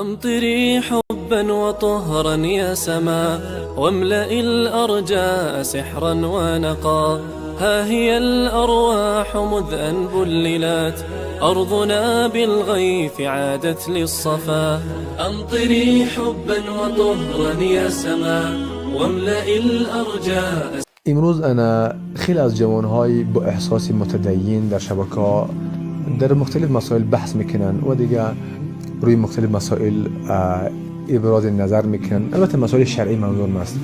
أمطري حبا وطهرا يا سما، واملئي الأرجاء سحرا ونقا. ها هي الأرواح مذ أن بللت، أرضنا بالغيث عادت للصفا. أمطري حبا وطهرا يا سما، واملئي الأرجاء. Имрӯз ана хеле аз ҷавонҳои бо эҳсоси мутадайин дар шабакаҳо дар мухталиф масоил баҳс мекунанд ва дига рӯи мухталиф масоил ибрози назар мекунанд. Албатта, масоили шаръӣ манзурм аст.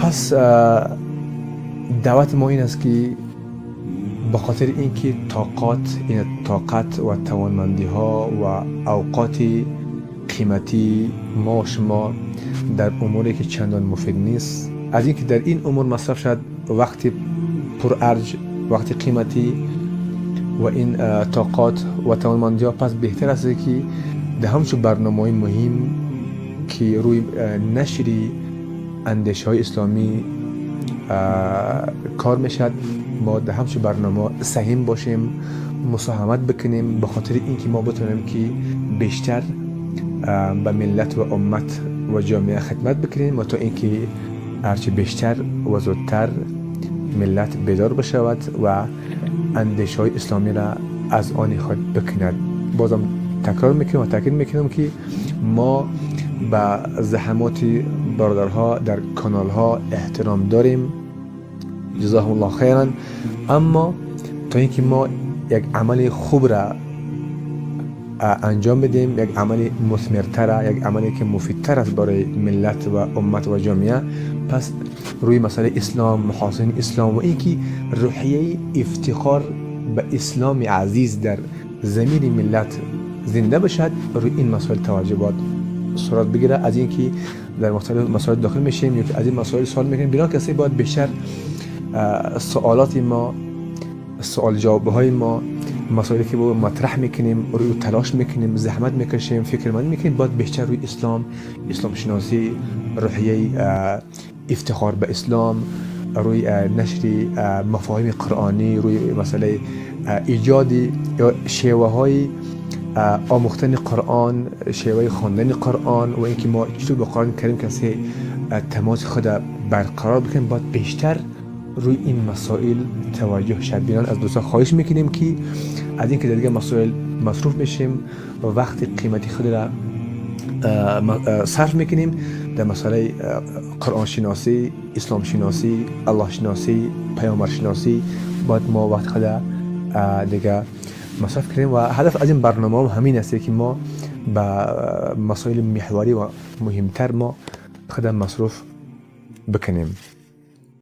Пас даъвати мо ин аст, ки ба хотири ин ки тоқат, тоқат ва тавонмандиҳо ва авқоти қиматии мо шумо дар умуре ки чандон муфид нест, аз ин ки дар ин умур масраф шавад вақти пурарҷ, вақти қиматӣ ва ин тоқот ва тавонмандиҳо, пас беҳтар аст, ки дар ҳамчун барномаҳои муҳим, ки рӯи нашри андешаҳои исломӣ кор мешавад, мо дар ҳамчун барнома саҳим бошем, мусоҳамат бикунем, ба хотири ин ки мо битавонем, ки бештар ба миллат ва уммат ва ҷомеа хидмат бикунем ва то ин ки ҳарчи бештар ва зудтар миллат бедор бишавад ва андешаҳои исломиро аз они худ бикунад. Бозам такрор мекунам ва таъкид мекунам, ки мо ба заҳамоти бародарҳо дар каналҳо эҳтиром дорем، جزاهم الله خیرا. اما تا اینکه ما یک عمل خوب را انجام بدیم، یک عمل مثمرتر، یک عملی که مفیدتر است برای ملت و امت و جامعه، پس روی مسئله اسلام، محاسن اسلام و اینکه روحیه افتخار به اسلام عزیز در ضمیر ملت زنده باشد، روی این مسائل توجه باید صورت بگیره. از اینکه در مختلف مسائل داخل میشیم یا از این مسائل سوال میکنیم، بنا کسی باید بیشتر سوالات ما، سوال جواب های ما، مسائلی که مطرح میکنیم، روی تلاش میکنیم، زحمت میکشیم، فکرمند میکنیم، باید بیشتر روی اسلام، اسلام شناسی، روحیه افتخار به اسلام، روی نشر مفاهیم قرآنی، روی مسئله ایجاد یا شیوه های آموختن قرآن، شیوه خواندن قرآن و اینکه ما چطور با قرآن کریم کسی تماس خود برقرار بکنیم، باید بیشتر روی این مسائل توجه شد. بناءً از دوستان خواهش میکنیم که از اینکه در دیگه مسائل مصروف میشیم و وقت قیمتی خود را صرف میکنیم، در مسئله قرآن شناسی، اسلام شناسی، الله شناسی، پیامبر شناسی باید ما وقت خود دیگه مصرف کنیم. و هدف از این برنامه هم همین است که ما به مسائل محوری و مهمتر ما خود مصروف بکنیم.